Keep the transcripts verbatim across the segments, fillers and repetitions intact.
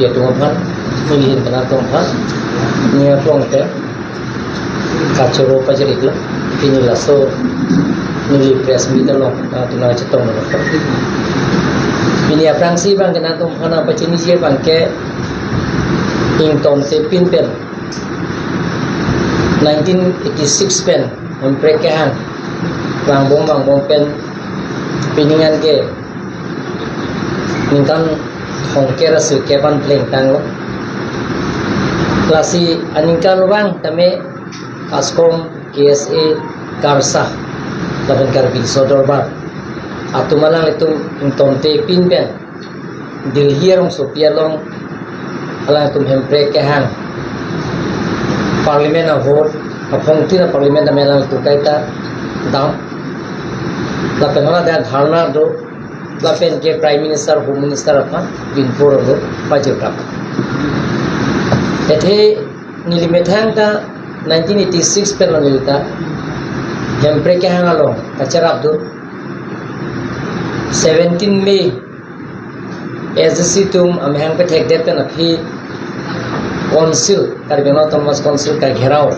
Atum aphan, neli ahin pen atum aphan, ning arong te kachoro pajir-iklo, pini laso neli press meet along, ah, tuna chetonglo. Pini aphrangsi abang ke nangtum aphan nangpachiniji abang ke, ingtonte pin pen, nineteen eighty-six pen, Hemprek kehang, vangbom vangbom pen, pining an ke, ningkan thomkep ra sirkep an plengtanglo. Lasi aningkanvang tame KASCOM, K S A, KARSA, lapen Karbi Riso Dorbar atum alanglitum ingtonte pin pen Delhi arongsopi along alangtum Hemprek kehang Parliament a-vote, aphongtin a-Parliament tame alangtum kaita dam. Lapen hala dak dharna do, lapen ke Prime Minister, Home Minister aphan pinpur lo pajirtap. Athe neli methang ta nineteen eighty-six pen lo neli ta Hemprek kehang along kacherap do. Seventeen May, A S D C atum amahang pethekdet pen aphi Council, Karbi Anglong Autonomous Council kagherao,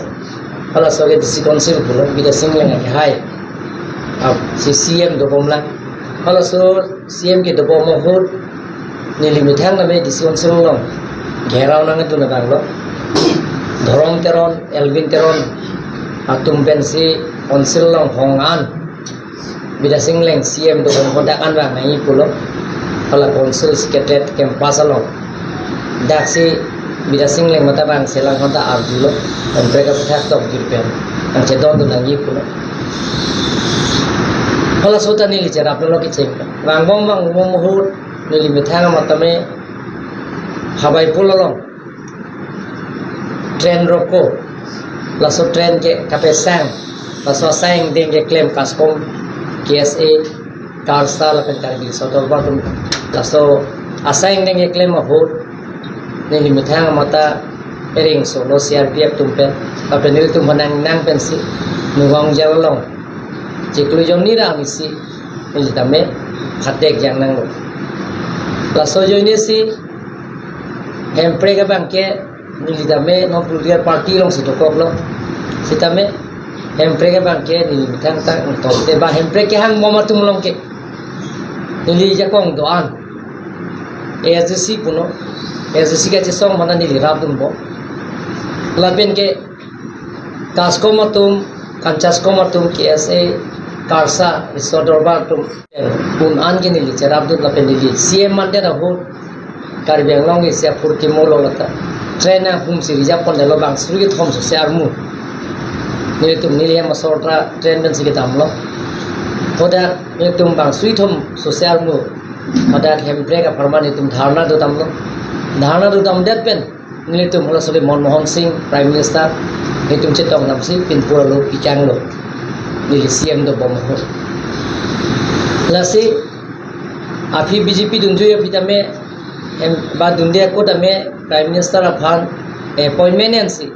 halaso ke D C Council pulo, Bidya Sing Engleng akehai, ah, si C M dobomlang. Halaso C M kedobom ahut neli methang tame D C Council along gherao nangdun abang lo. Dhorom Teron, Elwin Teron atum pensi Council along hong an, Bidya Sing Engleng C M dobom ahut dak an vang nangji pulo. Hala Council Secretariat campus along, daksi Bidya Sing Engleng mate bang selang hanta arjulo, Hemprek aputhak tokjir pen nangchedondun nangji pulo. Halaso ta neli cheraplo kecheng. Vangbom vangbom ahut neli methang amat tame Habaipul along train roko, laso train ke kapesang, laso asai angdeng keklem KASCOM, K S A, KARSA lapen Karbi Riso Dorbar atum, laso asai angdeng keklem ahut neli methang amat ta eringsolo C R P F atum pen, lapen nelitum aphan nang nang pensi Nagaon jail along chiklo jonni ra amisi neli tame phatek jang nanglo. Laso ajoine si Hemprek abang ke neli tame non political party alongsi dokoklo. Sitame Hemprek abang ke neli methang ta ingtonte ba Hemprek kehang bom atum along ke neli jakong do-an A S D C punon, A S D C kachesong mane neli rapdunbom. Lapen ke KASCOM atum, KANCASCOM atum, K S A, KARSA, Riso Dorbar atum un an ke neli cherapdun lapen neli C M mandet ahut Karbi Anglong isi aphurkimo lo lata train ahum si reserve pondetlo, bang suri kethom sose armu. Nelitum neli hem asor ta train pensi kedamlo. Hadak nelitum bang suri kethom sose armu, hadak Hemprek apharman nelitum dharna dodamlo. Dharna dodamdet pen nelitum halaso le Manmohan Singh Prime Minister, nelitum chetongdamsi pinpur alo pikanglo, neli C M dobom ahut. Lasi aphi B J P dunjui aphi tame, em, ba dunde ako tame Prime Minister aphan appointment ensi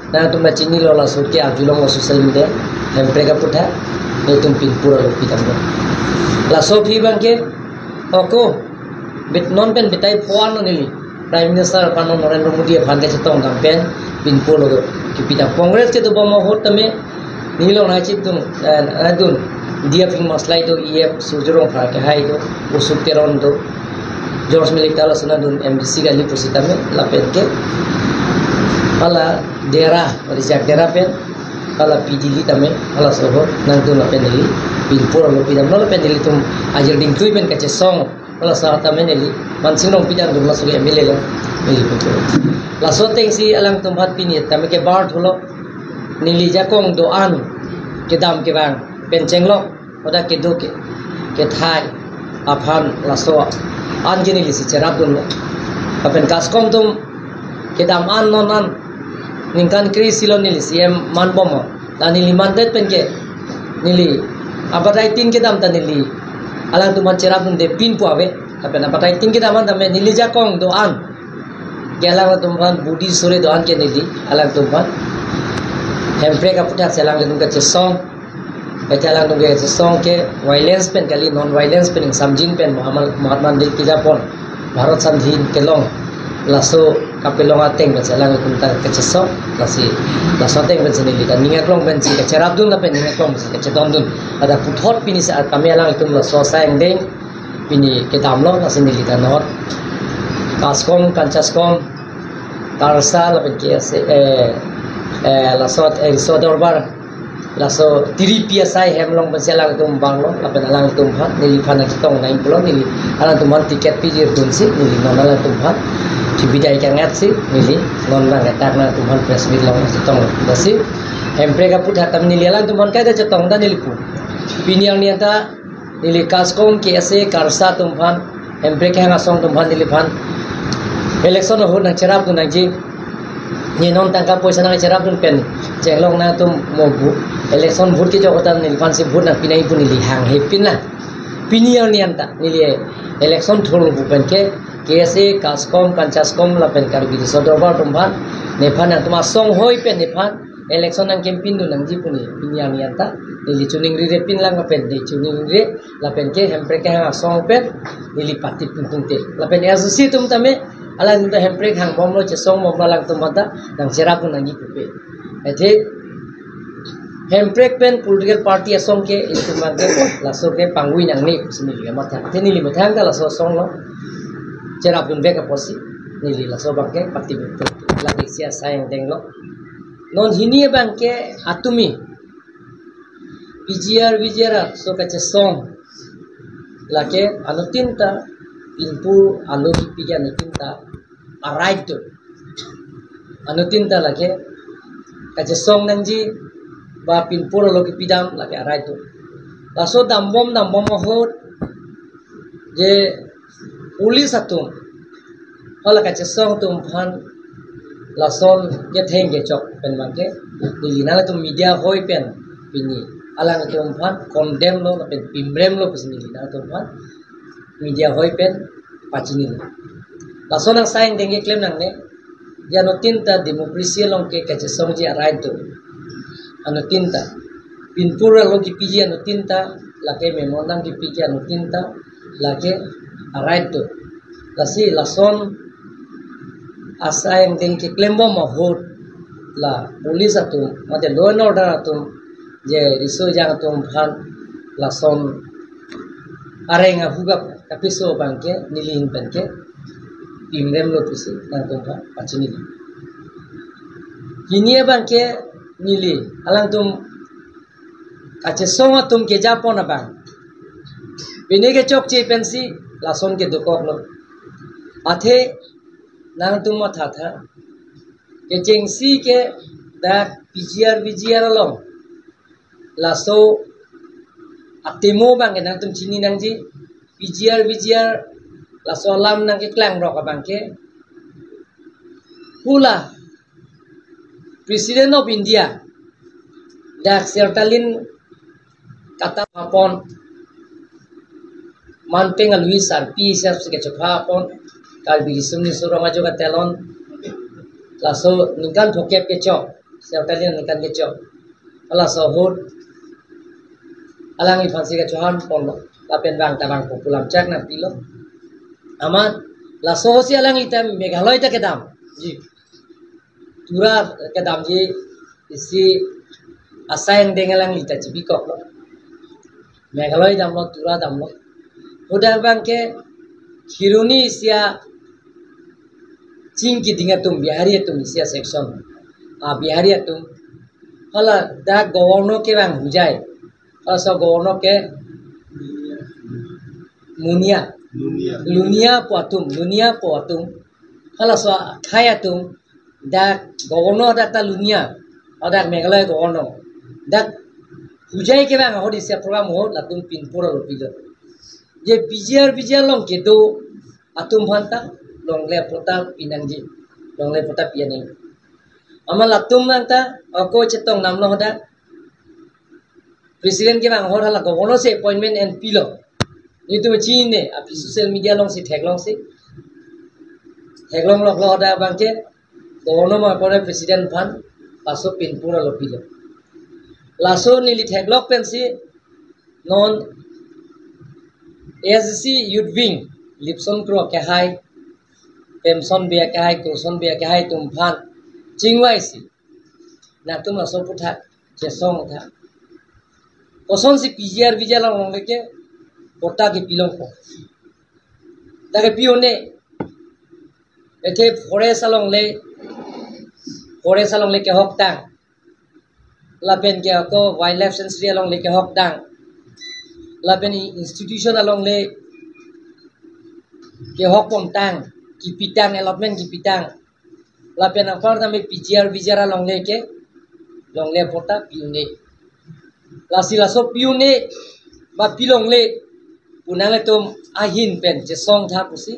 nangtum ta chinilo, laso ke arjulonglo social media, Hemprek aputhak nelitum pinpur alo pidamlo. Laso aphi abang ke ako bet non pen betai pho an neli Prime Minister aphan, non Narendra Modi aphan kachetongdam pen pinpur alo kepidam. Congress kedobom ahut tame neli along nangchedun, eh, nangdun D F Hingmangslai do, E F Surjya Rongphar akehai do, Ashok Teron do, George Milik ta laso nangdun M D C kali pusitame, lapen ke hala Dera, Rijak Dera pen hala P D L tame, halaso ahut nangdun lapen neli pinpur alo pidamlo, lapen nelitum ajir dingtui pen kachesong, halaso tame neli Mansing Rongpi dam dun laso M L A lo, neli pinpur. Laso atengsi alangtum aphan pini tame ke bar thulo, neli jakong do-an kedam kevang pen chenglok, hadak kedo ke, kethai aphan laso an ke nelisi cherapdunlo. Lapen KASCOM atum kedam an non an ningkan kre-isi lo neli C M manbom. La neli mandet pen ke neli abatai tin kedam ta neli alangtum aphan cherapdunde pinpo ave. Lapen abatai tin kedam an tame neli jakong do-an ke alangtum aphan budi sore do-an ke neli alangtum aphan Hemprek aputhak si alangtum kachesong. Bai alangtum kachesong ke violence pen kali, non violence pen, ingsamjin pen, Mahatma, Mahatma Gandhi kejapon, Bharat Sandhi kelong Laso kapelong ateng pensi alanglitum ta kachesong, lasi laso ateng pensi neli ta ning aklong pensi kacherapdun lapen ning aklong pensi kachedondun. Ada puthot pini saat kami alanglitum laso asai angdeng pini kedamlo, lasi neli ta not KASCOM, KANCHASCOM, KARSA lapen K S A, eh, eh, laso, eh, Riso Dorbar, laso tiripi asai hem along pensi alangtum vanglo, lapen alangtum aphan, neliphan nangchetong nangji pulo, neli alangtum aphan ticket pijirdunsi, neli non alangtum aphan chibidai kangatsi, neli non nangketak alangtum aphan press meet along chetonglo. Lasi hemprek aputhak ta neli alangtum aphan kaita chetong ta neli pu. Pini arni anta neli KASCOM, K S A, KARSA atum aphan, hemprek kehang asong atum aphan, neliphan election ahut nangcherapdun nangji. Ne non tangka poisa nangcherapdun pen chenglok nangtum mo bu-, election vote kejok atan neliphansi vote nangpi nangji pu neli hanghe pin na. Pini arni anta neli election thurlo pu pen ke K S A, KASCOM, KANCHASCOM lapen Karbi Riso Dorbar atum aphan, nephan nangtum asong hoi pen nephan election nang campaign dun nangji pu ne pini arni anta neli choningri re pin lang lapen ne choningri re lapen ke hemprek kehang asong pen neli patip tung tung te. Lapen A S D C atum tame alangtum ta hemprek hangbomlo, chesongbomlo, alangtum aphan ta nangcherapdun nangji pupe. Athe hemprek pen political party asong ke itum abang ke laso ke pangvoi nangne pusi neli matha. Athe neli methang ta laso asong along cherapdun vek apotsi neli laso abang ke patip tung te. Lake isi asai angdenglo. Non hini abang ke atumi P G R, V G R aso kachesong lake anuttin ta pinpur alo kipi ke anuttin ta a-right do. Anuttin ta lake kachesong nangji ba pinpur alo kipidam lake a-right do. Laso dambom dambom ahut je police atum hala kachesong atum aphan lason ketheng kechok pen abang ke neli nanglitum media hoi pen pini alangtum aphan condemn lo lapen pimrem lo pusi neli nanglitum aphan media hoi pen pachini lo. Lason asai angdeng keklem nangne, je anuttin ta democracy along ke kachesongji a-right do. Anuttin ta pinpur alo kipiji anuttin ta, lake memorandum kipiji anuttin ta lake a-right do. Lasi lason asai angdeng keklembom ahut la police atum mate law and order atum je riso ejang atum aphan lason areng ahugap kapiso abang ke neli ahin pen ke pimrem lo pusi nangtum aphan pachini lo. Hini abang ke neli alangtum kachesong atum kejapon abang pine kechokche pensi lason kedokoklo. Athe nangtum mathatha, kechengsi ke dak P G R, V G R along laso atemo abang ke nangtum chini nangji. P G R, V G R laso alam nangkeklang rok abang ke hula President of India dak Sertalin kata apon manpeng alui sarpi isi apsi kachepha apon Karbi Riso Nimso Rong Ajo katelon laso ningkan thomkep kechok, Sertalin ningkan kechok. Laso ahut alangliphansi kachohan ponlo lapen bang ta bang populam chak nangpilo. Amat laso ahutsi alangli ta Meghalaya ta kedamji. Tura kedamji isi asai angdeng alangli ta chibikoklo. Meghalaya damlo, Tura damlo. Hadak abang ke Kheroni isi aching keding atum, Bihari atum isi a-section. Ah, Bihari atum. Hala dak governor kevang Hojai. Hala laso governor ke Munia. Lunia. Lunia pu atum, Lunia pu atum. Hala laso akhai atum dak governor dak ta Lunia, dak Meghalaya governor. Dak Hojai kevang ahut isi a-program ahut latum pinpur alo pilo. Je P G R, V G R along kedo atum aphan ta longle patta pinangji, longle patta pi nangji. Amat latum nang ta ako chetong namlo hadak. President kevang ahut hala governor si appointment en pilo. Nelitum chinine, aphi social media alongsi theklongsi. Theklong loklo hadak abang ke governor ma apore president aphan laso pinpur alo pilo. Laso neli theklok pensi non A S D C Youth Wing Lipson Kro kehai Pemson Bey akehai, Kurson Bey akehai atum aphan chingvaisi, nangtum laso aphuthak chesong tha. Kosonsi P G R V G R alongle ke patta kepilongpo? Dak kepi un-e. Athe forest alongle, forest alongle kehoktang, lapen ke ako wildlife sanctuary alongle kehoktang, lapen i-, institution alongle kehokpon tang, kipitang, allotment kipitang, lapen anpar tame P G R V G R alongle ke longle patta pi un-e. Lasi laso pi un-e ba pilongle pu nanglitum ahin pen chesong tha pusi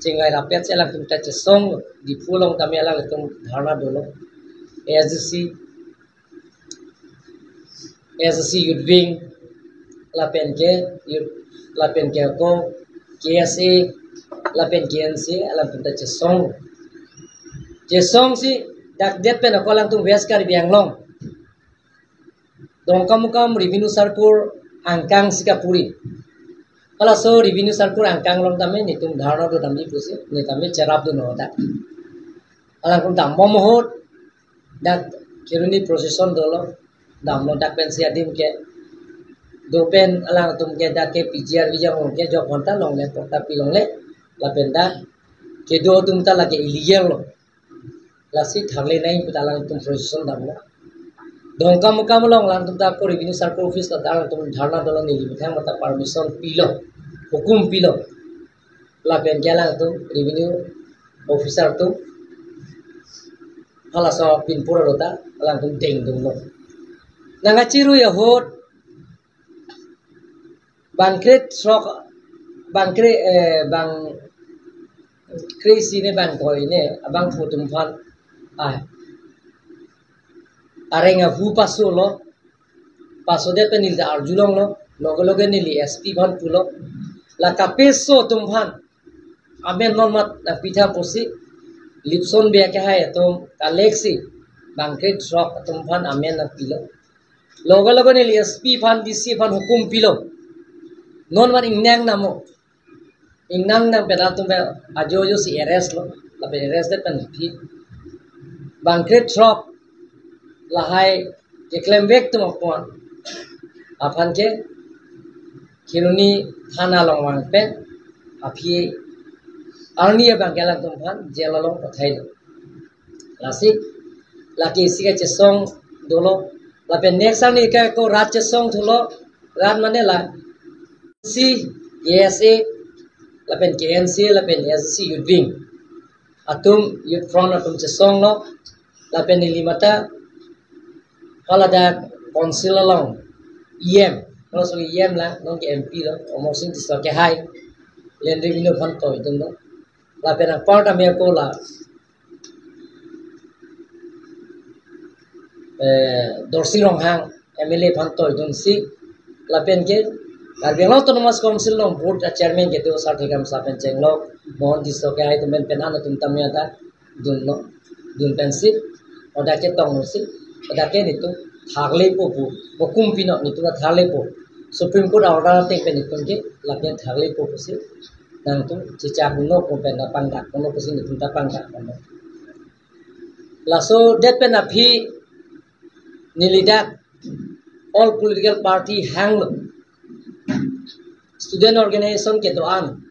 chingvai rapet si alangtum ta chesong. Diphu along tame alangtum dharna dolo. A S D C, A S D C Youth Wing, lapen ke youth, lapen ke ako K S A, lapen K N C, alangtum ta chesong. Chesongsi dak det pen ako alangtum West Karbi Anglong Dongkamukam Revenue Circle angkang si kapuri. Halaso Revenue Circle angkang along tame netum dharna do damji pusi, ne tame cherapdun hodak. Alangtum dambom ahut, dak Kheroni procession dolo, damlo dak pensi adim ke. Do pen alangtum ke dak ke P G R V G R along ke jok honta longle, patta pilongle, lapen dak kedo atum ta lake illegal lo. Lasi tharle nangji pu ta alangtum procession damlo. Dongkamukam along alangtum ta ako Revenue Circle Office ta alangtum dharna dolo, neli methang mata permission pilo, hukum pilo. Lapen ke alangtum Revenue Officer atum halaso pinpur alo ta alangtum dengdunlo. Nangkachirui ahut bangkre throk, bangkre, eh, bangkre isi ne bangkoi ne abangphu atum aphan, ah, areng ahu pasolo, pasodet pen neli ta arjulonglo, loge loge neli S P aphan pulo, la kapeso atum aphan amen non mat nangpi tha pusi, Lipson Bey akehai atum kalek si bangkre throk atum aphan amen nangpilo. Loge loge neli S P aphan, D C aphan hukum pilo. Non mat ingnang namo. Ingnang nang pen atum pen ajo ajo si arrest lo. Lapen arrest det pen aphi bangkre throk lahai keklem vek atum aphan, aphan ke Kheroni thana along vang pen aphi arni abang ke alangtum aphan jail along pathailo. Lasi lake isi kachesong dolo. Lapen next arni ke ako rat chesong thulo. Rat mane la C, K S A, lapen K N C, lapen S C Youth Wing atum, Youth Front atum chesonglo. Lapen neli mata haladak council along E M, halaso E M la, non ke M P lo, Amarsing Tisso akehai, Land Revenue aphan toidunlo. Lapen anpar tame ako la, eh, Dorsing Ronghang M L A aphan toidunsi, lapen ke Karbi Anglong Autonomous Council along board a chairman kedo Sarthe Kramsa pen chenglok, Mohan Tisso akehai atum pen pen an atum tame ta dunlo, dun pensi, oda ke tongsi, oda ke netum tharlepo pu, hukum pilo, netum tharlepo. Supreme Court order ateng pen netum ke lake tharlepo pusi, nangtum chechak uno pu pen ta pangdak uno pusi netum ta pangdak uno. Laso det pen aphi neli dak all political party hanglo, student organization kedo-an,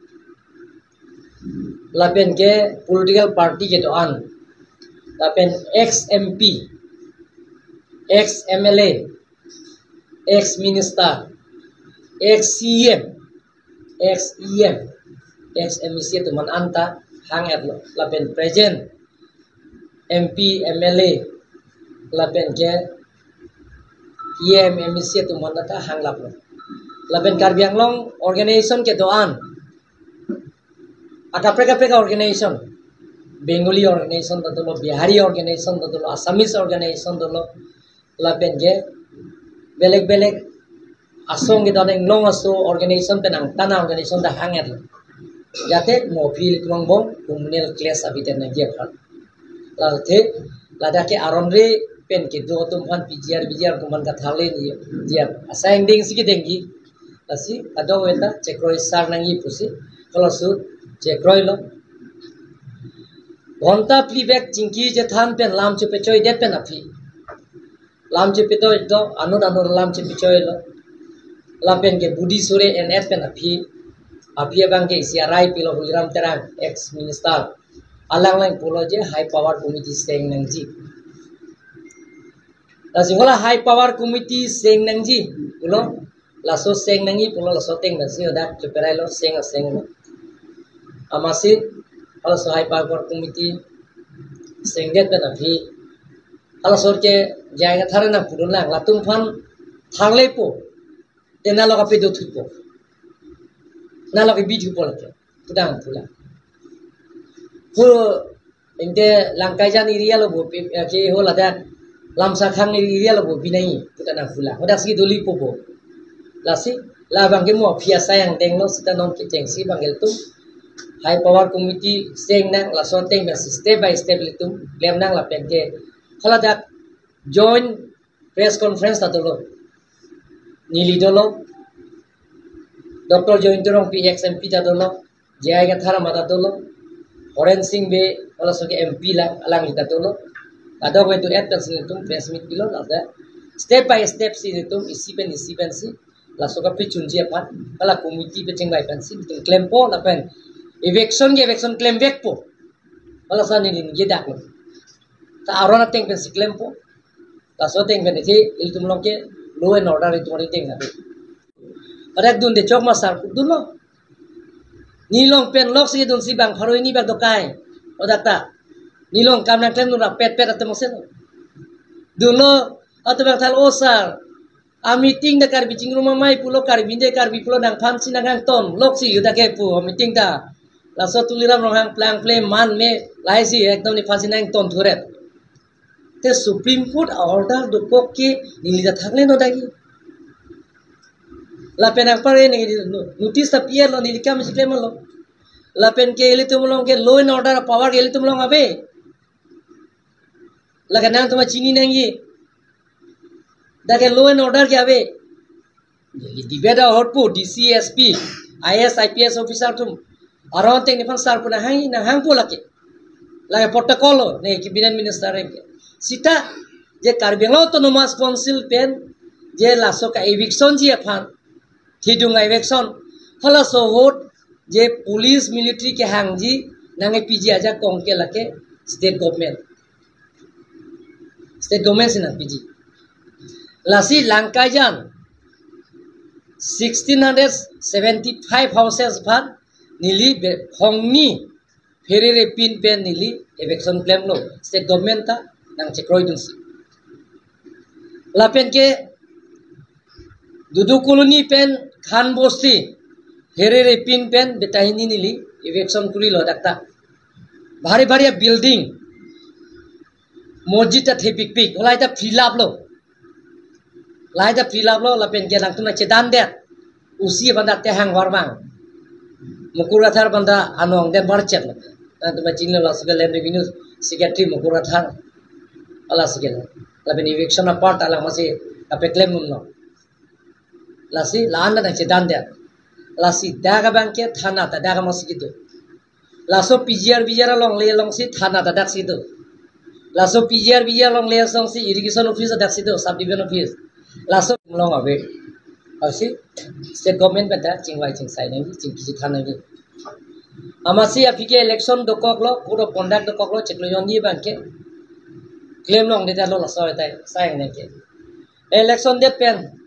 lapen ke political party kedo-an, lapen ex M P, ex M L A, ex minister, ex C M, ex E M, ex M A C atum aphan anta hang-etlo, lapen present M P, M L A, lapen ke E M, M A C atum aphan ta hanglaplo. Lapen Karbi Anglong organization kedo-an, akaprek kaprek organization, Bengali organization ta dolo, Bihari organization ta dolo, Assamese organization dolo, lapen ke belek belek asong kedo-an, inglong aso organization pen angtan a-organization ta hang-etlo. Jate mo aphi ilitum angbong communal clash abiten nangji aphan. Late ladak ke aron re pen kedo atum aphan P G R, V G R atum aphan katharle nangji, dia asai angdeng si kedengji. Lasi kadokave ta chekroi sar nangji pusi, halaso chekroilo. Ghonta phli bek chingki chethan pen lam chepechoidet pen aphi. Lam chepechoi do, anut anut lam chepechoilo. Lapen ke budi sore en-et pen aphi. Aphi abang ke isi arai pilo Huliram Terang, ex minister. Alang lang pulo je high power committee seng nangji. Lasi hala high power committee seng nangji pulo, laso seng nangji pulo, laso ateng pensi hadak cheperailo, seng aseng lo. Amatsi halaso high power committee sengdet pen aphi, halaso ke J I Kathar nangpudun lang, latum aphan tharlepo, te nalo kapedo thupo, nalo kebi thupo lake, pudang pula. Ho, ente Langkaijan area lo bo, pi-, eh, ke ho ladak Lamsakhang area lo bo binai, puta nangpula. Hadak si doli po bo. Lasi, labang ke mo aphi asai angdeng lo, sita non kechengsi abang ke ilitum high power committee seng nang, laso ateng pensi step by step ilitum klem nang lapen ke haladak joint press conference ta dolo. Neli dolo. Doctor Jayanta Rongpi ex M P ta dolo. J I Kathar mata dolo. Horen Sing Bey, halaso ke M P lang, alangli ta dolo. Kadokave do-et pensi nelitum press meet pilo, ladak step by step si nelitum isi pen isi pensi, laso kapachunji aphan, hala committee pachingvai pensi nelitum klempo lapen eviction ke eviction klemvekpo. Halaso neli ningje dak lo. Ta aron ateng pensi klempo. Laso ateng pen ithi ilitum along ke law and order itum arideng na. Pada dunde chok ma sar dunlo. Neli along pen loksi dunsi bang pharo hini bak dokai. Hadak ta. Neli along kam nangklem nura pet pet atum asen. Dunlo atum bang thal, "O sir, a meeting ta Karbi chingrum amei pulo, Karbi de Karbi pulo, nangphan si nangkangton, loksi hadak ke pu meeting ta. Laso Tuliram Ronghang plang ple man me laisi ekdom nephan si nangton thuret." Te Supreme Court order dokok ke neli ta thangle non dagi. Lapen nangpare neli notice ta P L lo, neli kam si klem lo. Lapen ke ilitum along ke law and order power ke ilitum along ave. Lake nangtum chini nangji. Dak ke law and order ke ave. Neli debate ahorpo D C, S P, I A S, I P S officer atum. Aron ateng nephan sar pu nanghang, nanghangpo lake. Lake protocol lo, ne cabinet minister ke. Sita, je Karbi Anglong Autonomous Council pen, je laso ka eviction ji aphan. Thidung eviction. Halaso ahut, je police military kehangji, nangkepiji ajakong ke lake state government. State government si nangpiji. Lasi Langkaijan sixteen hundred seventy-five houses aphan neli be-, phongni pherere pin pen neli eviction klemlo, state government ta nangchekroidunsi. Lapen ke Dudu Colony pen Khan Bosti pherere pin pen betahini neli eviction kurilo dak ta. Bhari bhari building, mosjid ta thepikpik, halahai ta fill up lo. Lahai ta fill up lo, lapen ke nangtum nangchedandet. Usi aphan ta tehang varmang. Mukur Kathar aphan ta anong den barchet lo. Nangtum chinilo, laso ke Land Revenue Secretary Mukur Kathar. Hala si ke lo. Lapen eviction apart alang masi kapeklem un lo. Lasi la-an ta nangchedandet. Lasi dak abang ke thana ta dak masi kedo. Laso P G R V G R alongle alongsi thana ta daksi do. Laso P G R V G R alongle alongsi irrigation office daksi do, subdivision office. Laso along ave. Lasi state government pen ta chingvai chingsai nangji, chingki chithan nangji. Amatsi aphi ke election dokoklo, code of conduct dokoklo, chiklo jonni abang ke. Claim longledetlo laso atai, sai nangke. Election det pen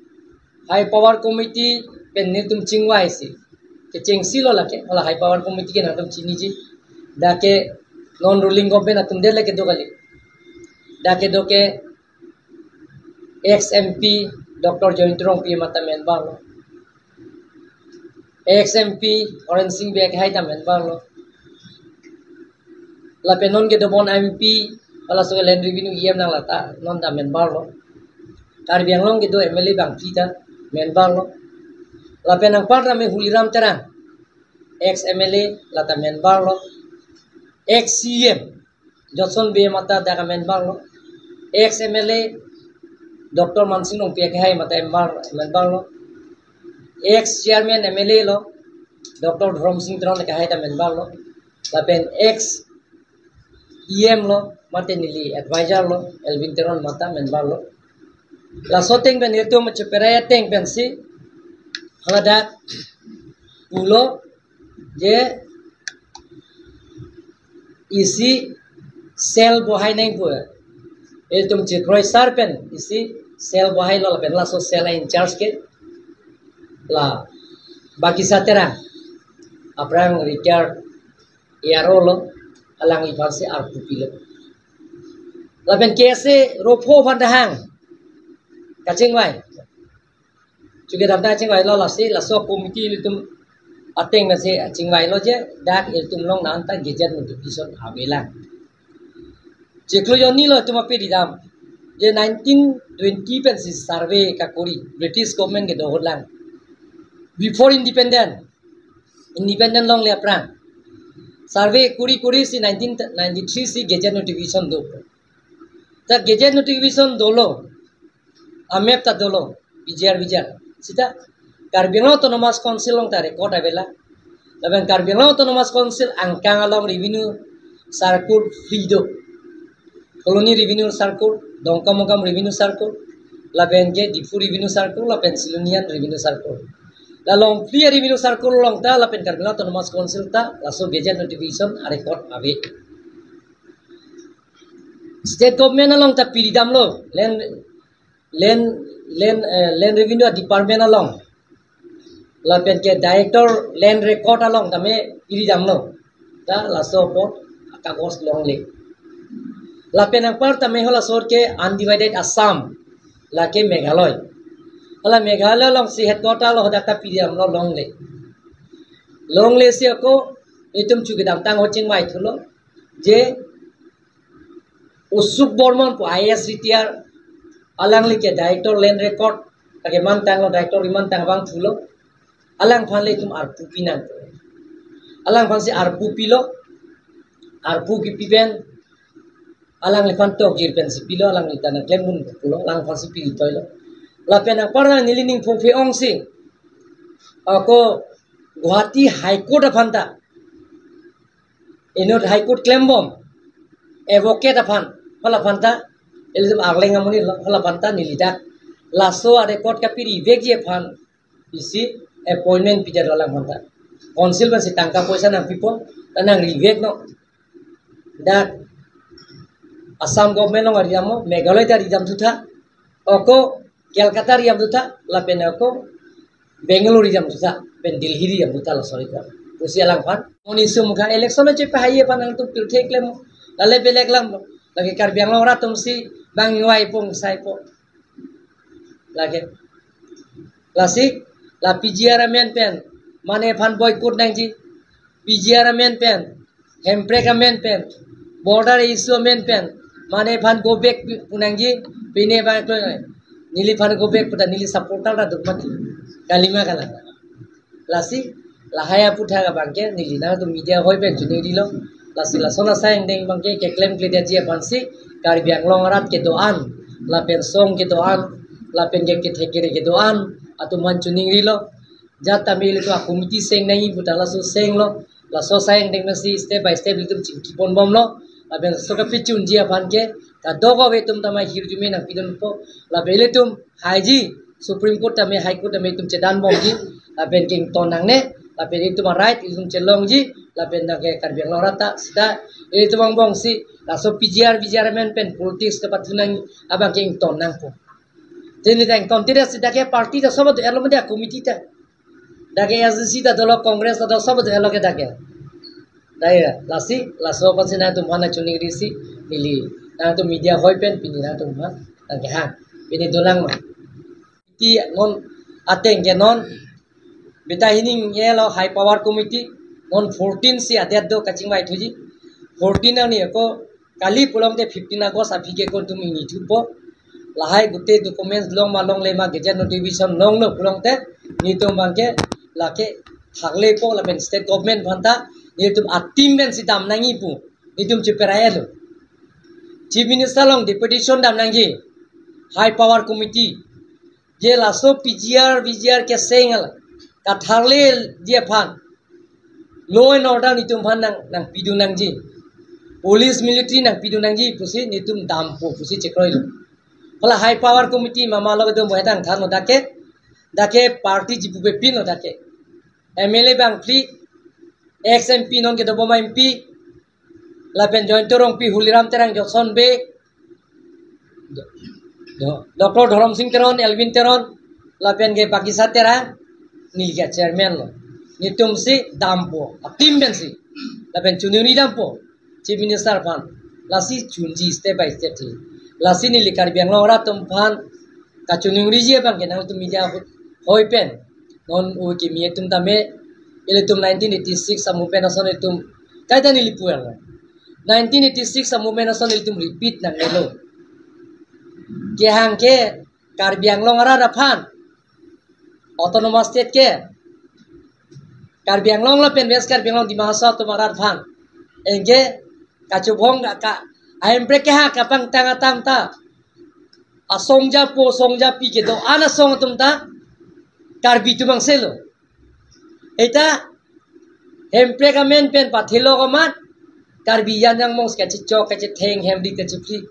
high power committee pen netum chingvai si. Kechengsi lo lake, hala high power committee ke nangtum chiniji. Dak ke non ruling government atum det lake do kali. Dak ke do ke ex M P Doctor Jayanta Rongpi mata member lo. Ex M P Horen Sing Bey hai ta member lo. Lapen non kedo bon M P, halaso Land Revenue E M nang lata, non ta member lo. Karbi Anglong kedo M L A bangphli ta member lo. Lapen anparta me Huliram Terang, ex M L A lata member lo. Ex C M Johnson Bey mata dak member lo. Ex M L A Doctor Mansing Rongpi hai mata member, member lo. Ex chairman M L A lo, Doctor Dhoromsing Teron hai ta member lo. Lapen ex E M lo, mate neli advisor lo, Elwin Teron mata member lo. Laso ateng pen itum cheperai ateng pensi, haladak pulo je isi cell bohai nangpo. Itum chekroi sar pen isi cell bohailo lapen laso cell in charge ke la Bakisa Terang, aphrang retired A R O lo, alangliphansi arpu pilo. Lapen K S A ropho aphan ta hang kachingvai. Chukidamtang chingvailo, lasi laso committee ilitum ateng pensi chingvailo je dak ilitum along nanta gazette notification avelang. Chiklo jonni lo itum api ridam je nineteen twenty pensi survey kakori, British government kedo ahut lang. Before independent, independent longle aphrang survey kori kori si nineteen ninety-three si gazette notification do. Ta gazette notification dolo, amap ta dolo, P G R V G R. Sita Karbi Anglong Autonomous Council along ta record avelang. Lapen Karbi Anglong Autonomous Council angkang along revenue circle phli do. Colony Revenue Circle, Dongkamukam Revenue Circle, lapen ke Diphu Revenue Circle, lapen Silonijan Revenue Circle. La along phli Revenue Circle along ta, lapen Karbi Anglong Autonomous Council ta laso gazette notification arecord ave. State government along ta piridamlo, land, land, land, eh, land revenue department along, lapen ke director land record along tame piridamlo. Ta laso apot akagos longle. Lapen anpar tame halaso ke undivided Assam, lake Meghalaya. Hala Meghalaya alongsi headquarter lo, hadak ta piridamlo longle. Longle si ako itum chukidamtang ho chingvai thulo je Usuk Bormon pu I A S retired, alangli ke director land record, lake mantanglo, director ri mantang abang thulo, alangphan le itum arpu pinang. Alangphansi arpu pilo, arpu kipi pen, alangliphan tokjir pensi pilo, alangli ta nangklemdun pulo, alangphansi pitoilo. Lapen anpar neli ning phongphe ongsi ako Guwahati High Court aphan ta, inut High Court klembom, advocate aphan, halaphan ta, ilitum Arleng amonit lo, halaphan ta neli dak laso arecord kapirivekji aphan isi appointment pidetlo alangphan ta. Council pensi tangka poisa nangpipo, ta nangriveknon. Dak Assam government along aridamlo, Meghalaya ta aridam thutha, ako Kolkata aridam thutha, lapen ako Bangalore aridam thutha, pen Delhi aridam thutha, la sorry ko. Pusi alangphan. Oni sum kha election lo chepahaiji aphan nangtum pirthe klem. Lale belek lam. Lake Karbi Anglong arat atumsi bang ingvai pong sai po. Lake. Lasi, la P G R amen pen mane aphan boycott nangji. P G R amen pen, Hemprek amen pen, border issue amen pen, mane aphan go back pu nangji, pine bang to neliphan go back pu ta neli supporter ta duk mati. Kalima kalang. Lasi, lahai aphuthak abangke, neli nangtum media hoi pen chiningrilo. Lasi lason asai angdeng abangke keklemkledetji aphansi, Karbi Anglong arat kedo-an, lapen song kedo-an, lapen ke kethek kere kedo-an atum aphan chiningrilo. Jat tame ilitum a-committee seng nangji pu ta laso senglo. Laso asai angdeng pensi step by step ilitum chingki ponbomlo. Lapen laso kapichunji aphan ke kadokave atum tame ahirjume nangpidunpo. Lapen ilitum haiji, Supreme Court tame, High Court tame itum chedanbomji, lapen ke ington nangne, lapen itum a-right itum chelongji, lapen nangke Karbi Anglong arat ta sita itum angbongsi laso P G R, V G R amen pen politics kepathu nang abangke ington nangpo. Tini ta ington tida sita ke party ta sobat elo mede committee ta. Dak ke A I C C ta dolo, Congress ta dolo, sobat elo ke dak ke. Daya, lasi, laso aphansi nangtum aphan nangchiningrisi, neli nangtum media hoi pen pini nangtum aphan nangkehang. Pini dolang ma. Ti non ateng ke non beta hining elo High Power Committee non fourteen si adet do kachingvai thuji. Fourteen ani ako kali pulote fifteen August aphi ke kontum ingni thupo. Lahai gute documents long ma longle ma gazette notification longlo pulote nelitum abangke lake thaklepo lapen state government aphan ta nelitum a-team pensi dam nangji pu nelitum cheperai lo. Chief Minister along deputation dam nangji, High Power Committee. Je laso P G R, V G R keseng ala katharleji aphan law and order nelitum aphan nang, nangpidun nangji. Police military nangpidun nangji pusi nelitum dampo pusi chekroilo. Hala high power committee mama lo kedam bohetang thanlo dak ke, dak ke party jipu pepinlo dak ke. M L A bang phli, ex M P non kedobom M P, lapen Jayanta Rongpi, Holiram Terang, Johnson Bey, Do-, do-, Doctor Dhorom Sing Teron, Elwin Teron, lapen ke Bagisa Terang, neli ke chairman lo. Nelitum si dampo, a team pensi. Lapen chuningri dampo, Chief Minister aphan. Lasi chunji step by step si. Lasi neli Karbi Anglong arat atum aphan kachuningriji abang ke nangtum media ahut hoi pen. Non o kimi atum tame, ilitum nineteen eighty-six a-movement ason ilitum kaita neli puan. Nineteen eighty-six a-movement ason ilitum repeat nangnelo. Kehang ke Karbi Anglong arat aphan, Autonomous State ke, Karbi Anglong lapen West Karbi Anglong, Dima Hasao atum arat aphan, anke kachobong ka, ka, ahemprek kehang kapangtang atam ta, asong japo, song japi kedo-an asong atum ta Karbi atum angselo. Eta hemprek amen pen pathilok amat Karbi Anglong mong kachechok, kachetheng, hemri, kachephli.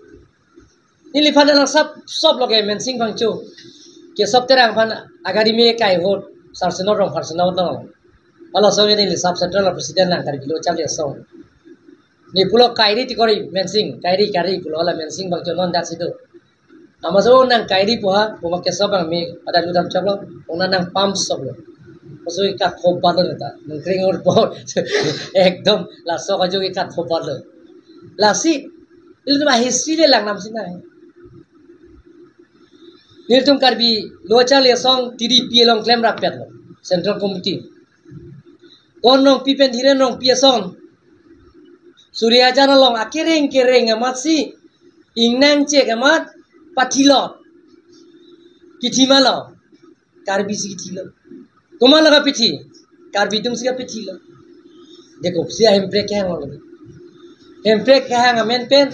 Neliphan nang sap sop lo ke Mensing Phangcho, Kesop Terang aphan agari me kai hot, Sarsenot Rongphar Senot no. Hala asong neli sub central president nang Karbi Lo Charli Asong. Ne pulo kairi tikori Mensing, kairi kairi pulo, hala Mensing Phangcho non dak situ. Amat so nang kairi puha, puma Kesop abang me ada ludam choklo, ona nang pam soplo. Paso ika khobat lo neta, nang kring or po. Ekdom laso kajo ika khobat lo. Lasi, ilitum a-history le lang nam sinai. Nelitum Karbi Lo Charli Asong T D P along klem rapet lo, Central Committee. Kon Rongpi pen Dhiren Rongpi ason, Surya Jan along akereng kereng amat si, ingnang chek amat, pathilo. Kithi ma lo, Karbi si kithilo. Komat lo kapithi, Karbi atum si kapithilo. Dekop si ahemprek kehang lo. Hemprek kehang amen pen,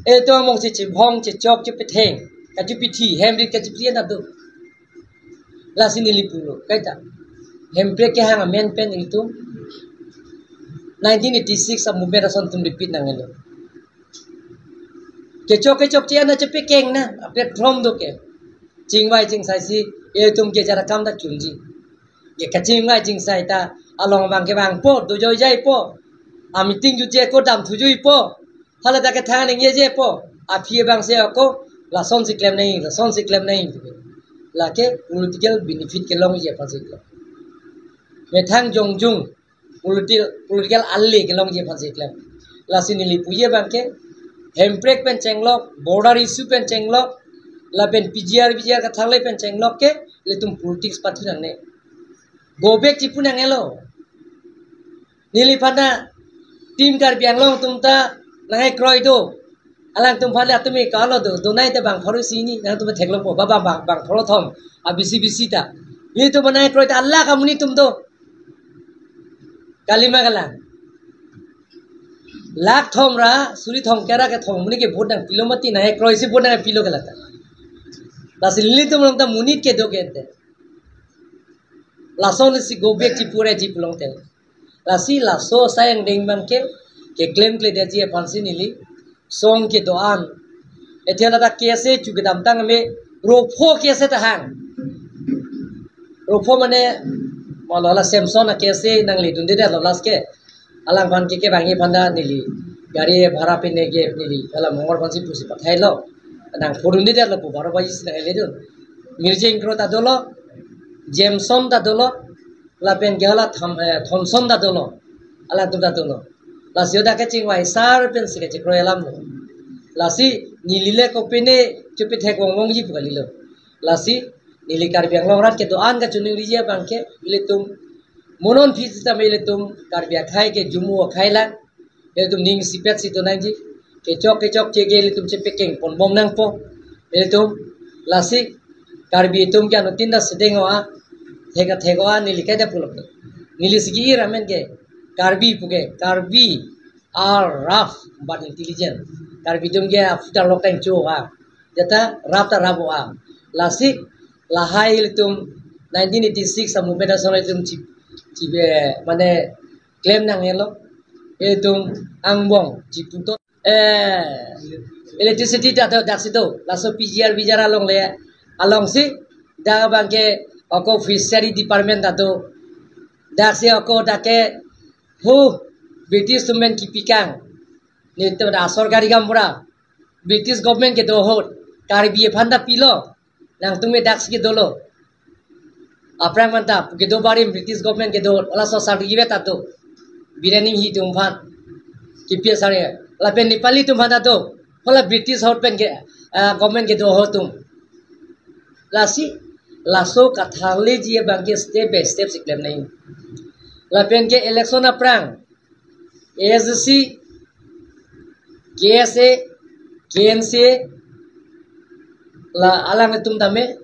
eto among si chebong, chechok, chepetheng, kachepithi, hemri kachephli na do. Lasi neli pulo, kaita. Hemprek kehang amen pen ilitum nineteen eighty-six a-movement ason ilitum repeat nangnelo. Kechok kechok che-en na chepekeng na, a-platform do ke. Chingvai chingsai si, ilitum ke jara kam ta chunji. Ke kachingvai chingsai ta, along abang ke vangpo, dojoi jaipo. A-meeting jutje ako dam thujui po. Hala ta kethang ningjeje po. Aphi abang si ako, lason si klem nai, lason si klem nai. Lake political benefit kelongji aphan si klem. Methang jongjung political, political ali kelongji aphan si klem. Lasi neli puji abang ke, hemprek pen chenglok, border issue pen chenglok, lapen P G R, V G R kathangle pen chenglok ke, ilitum politics pathu nangne. Go back chipu nangnelo. Neliphan ta Team Karbi Anglong atum ta nangkekroi do. Alangtum aphan le atum ke kalo do, donai te bang pharo isi ni, nangtum theklongpo, ba bang, bang, bang pharo thom, a bisi bisi ta. Nelitum nangkekroi ta alak amonit atum do. Kalima kalang. Lak thom ra, suri thom kera kethom amonit ke vote nangpilo mati, nangkekroi si vote nangpilo ke lata. Lasi nelitum along ta monit kedo ke ente. Lason si go back chipu re chipu longte. Lasi laso asai angdeng abang ke, keklemkledetji aphan si neli, song kedo-an. Ethe lata case chu kedamtang me, ropho case ta hang. Ropho mane, mala la Samson a-case nangledundedetlo last ke. Alangphan ke kevangji aphan ta neli, gari bhara pine ke neli, hala Mongol aphan si pusi pathailo. Nangphodundedetlo pu baro baji si nangledun. Mirjeng Kro ta dolo, Jameson ta dolo, lapen ke hala Tham-, eh, Thompson ta dolo, alangtum ta dolo. Lasi hadak kachingvai sar pensi kachekroi alam lo. Lasi neli le kopine chepethek vongvongji pu kalilo. Lasi neli Karbi Anglong arat kedo-an kachuningriji abang ke, ilitum mo non aphi sitame ilitum Karbi akhei ke jumu akhei lang. Ilitum ning isipet si do nangji. Kechok kechok che ke ilitum chepekeng ponbom nangpo. Ilitum lasi Karbi atum ke anuttin ta sedeng o-a, thek athek o-a, neli kaita pulo ke. Neli si ke-ir amen ke, Karbi pu ke, Karbi are rough but intelligent. Karbi atum ke afutar lok tang cho-a. Jata rough ta rough o-a. Lasi lahai ilitum nineteen eighty-six a-movement ason ilitum chi, chi, eh, mane klem nangnelo. Itum angbong chiputo, eh, electricity ta do, daksi do. Laso P G R V G R along le, alongsi dak abangke ako fishery department ta do. Daksi ako dak ke, hu, British atum pen kipikang. Nelitum ta sorkari gaonbura, British government kedo ahut, Karbi aphan ta pilo. Nangtum ke daksi kedolo. Aphrang manta kedo barim British government kedo ahut, laso certificate ta do. Biren Enghee atum aphan, K P S R A. Lapen Nepali atum aphan ta do. Hala British ahut pen ke, ah, government kedo ahut atum. Lasi, laso katharleji abangke step by step si klem nangji. Lapen ke election aphrang, A S D C, K S A, K N C A, la alangtum tame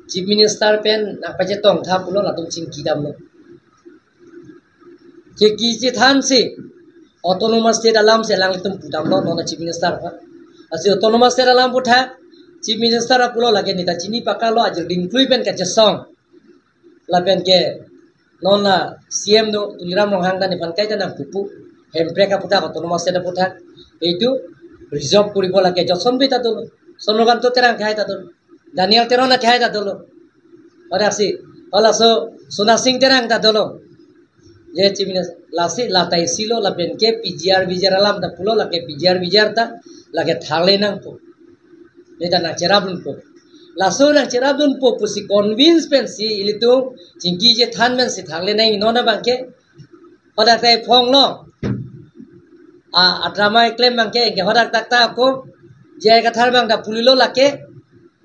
Chief Minister pen nangpachetong tha pulo, latum chingki damlo. Chingki chethansi Autonomous State alam si alangtum pudamlo, non Chief Minister aphan. Lasi Autonomous State alam puthak, Chief Minister pulo lake neta chini pakalo, ajir dingklui pen kachesong. Lapen ke non la C M do, Tuliram Ronghang ta nephan kaita nangpupu. Hemprek aputhak, Autonomous State aputhak, eitu resolve koribo lake. Johnson Bey ta dolo, Chandrakanta Terang akhai ta dolo, Daniel Teron akhai ta dolo. Pada si, pada so, Sona Singh Terang ta dolo. Je Chief Minister, lasi lata isi lo, lapen ke P G R V G R alam ta pulo, lake P G R V G R ta lake tharle nangpo. Neta nangcherapdunpo. Laso nangcherapdunpo pusi convince pensi ilitum chingki chethan pensi tharle nangji, non abangke. Hadak ta iphong lo. A, adrama iklem abangke, ke hadak tak ta ako J I Kathar abang ta pulilo lake.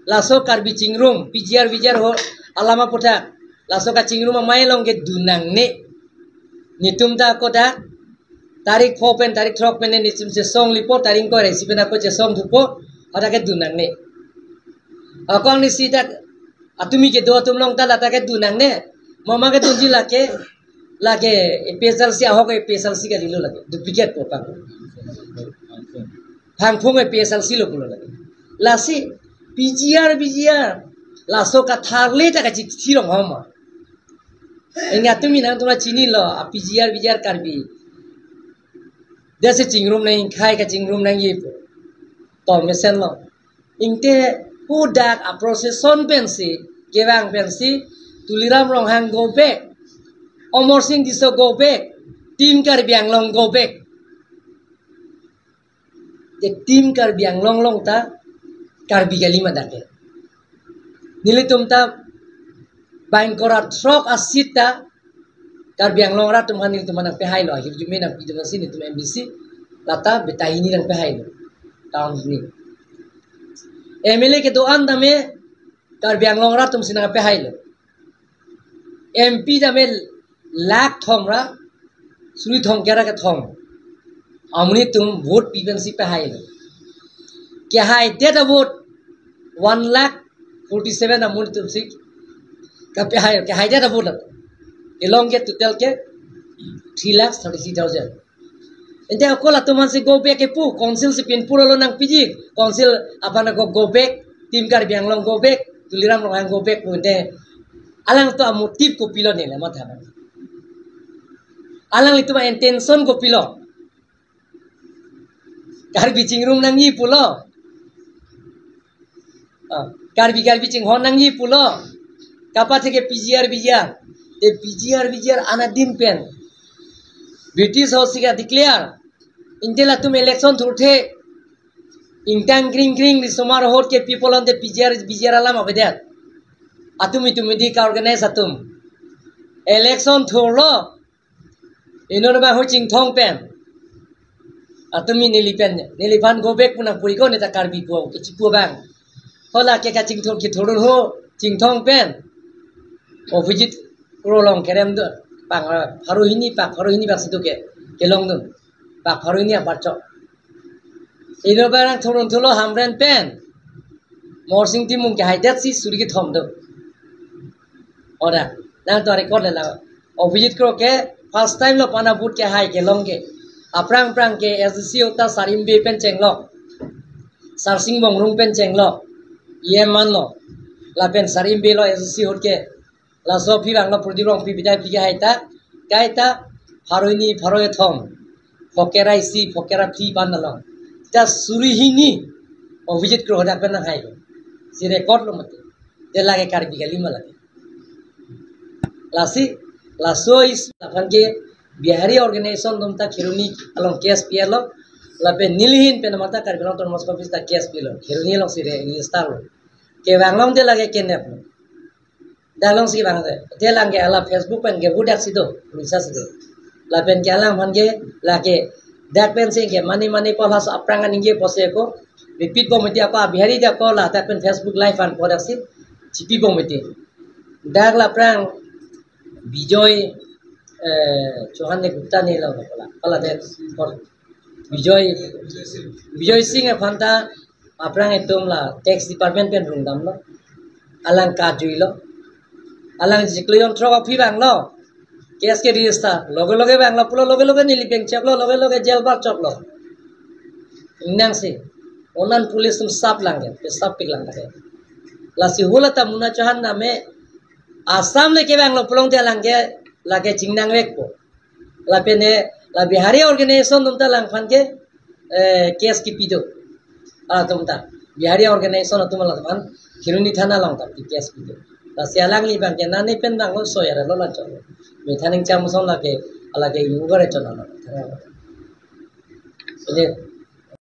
Laso Karbi chingrum, P G R V G R ho, alam aputhak. Laso kachingrum amei along kedun nangne. Netum ta ako dak tarik pho pen, tarik throk pen netum chesong lipo, tarik ingkoi ra isi pen ako chesong thupo, hadak kedun nangne. Ako angnisi dak atumi kedo atum along ta lata kedun nangne. Mama kedunji lake, lake A P H L C ahok A P H L C kalilo lake, duplicate po pang. Phangphung A P H L C lo pulo lake. Lasi P G R V G R, laso katharle ta kachithi long homa. Inga tumi nangtum ta chinilo, a P G R V G R Karbi. Desi chingrum nangji, khei kachingrum nangji pu. To mesen lo. Ingte hadak a procession pensi, kevang pensi, Tuliram Ronghang go back, Amarsing Tisso go back, Team Karbi Anglong go back. Je Team Karbi Anglong along ta Karbi kali ma dak ke. Nelitum ta bang ingkoi ra throk a seat ta Karbi Anglong arat atum aphan nelitum aphan nangpehailo, ahirjume nangpidun si nelitum M D C, lata beta hini nangpehailo. Town hini. M L A kedo-an tame Karbi Anglong arat atum si nangpehailo. M P tame lakh thom ra suri thomkep ra kethom amonit atum vote pi pensi pehailo. Kehaidet a vote one lakh forty seven amonit atum si kapehai, kehaidet a vote la. Kelong ke total ke three lakh thirty-three thousand. Ente ako latum aphan si go back kepu, council si pinpur alo nangpiji, council aphan ako go back, Team Karbi Anglong go back, Tuliram Ronghang go back pu ente. Alangtum a motive kopilo neli matha. Alanglitum a intention kopilo. Karbi chingrum nangji pulo. Ah, Karbi, Karbi chinghon nangji pulo. Kapatheke P G R V G R. Te P G R V G R anadim pen British ahut si kadeclare. Ante latum election thurthe, ingtang kring kring risomar ahut ke people ante P G R V G R alam avedet. Atum itum idi ka-organize atum. Election thurlo. Inut abang ho Chinthong pen. Atumi neli pen, neliphan go back pu nangpuriko neta Karbi ko kechipu abang. Hala ke kachingthur kithurun ho Chinthong pen. Abhijit Kro along kerem do. Pak, ah, pharo hini, pak pharo hini bak situ ke, kelongdun. Pak pharo hini apar chok. Inut abang nangthurun thulo Hamren pen. Morsing Timung kehaidet si suri kethom do. Ora, nangtum record le la. Abhijit Kro ke first time lo pana vote kehai kelong ke. Aphrang aphrang ke S D C ahut ta Sarim Bey pen chenglok, Sarsing Bongrung pen chenglok, E M manlo. Lapen Sarim Bey lo S D C ahut ke. Laso aphi abang lo Prodip Rongpi bidai bidai kehai ta, kaita pharo hini pharo kethom. Phokera isi, phokera phli pan along. Ta suri hini, Abhijit Kro hadak pen nanghai lo. Si record lo mati. Te lake Karbi kali ma lake. Lasi, laso issue aphan ke Bihari organization atum ta Kheroni along case pi-et lo. Lapen neli ahin pen mata Karbi Anglong Autonomous Council ta case pilo. Kheroni along si re-, register lo. Kevang long te lake kenep lo. Dak along si vang te. Te lang ke hala Facebook pen ke hudak si do, bisa si do. Lapen ke alangphan ke lake dak pen si ke mane mane ko laso aphrang aningje pose ko. Repeat bom mati apa Bihari dak ko la dak pen Facebook live an ko dak si. Chipi bom mati. Dak la aphrang Bijoy, eh, Chauhan ne Gupta ne lo ko la. Ko la de ko Bijoy, Bijoy Singh aphan ta aphrang itum la tax department pen rung damlo. Alang kajui lo. Alang jiklo yon throk aphi vang lo. Case ke register. Loge loge vang lo pulo loge loge neli bank check lo loge loge jail bar chok lo. Ingnang si. Onan police atum sap lang ke, sap pik lang ke. Lasi hula ta Muna Chauhan name Assam le kevang lo pulote alang ke lake chingnang vekpo. Lapen ne la Bihari organization atum ta alangphan ke, eh, case kipi do. Atum ta Bihari organization atum alangphan Kheroni thana along ta pi case pi do. Lasi alangli abang ke nane pen bang lo soyar lo lanchon. Methang ningcham ason lake, lake yugare chon lo. Ini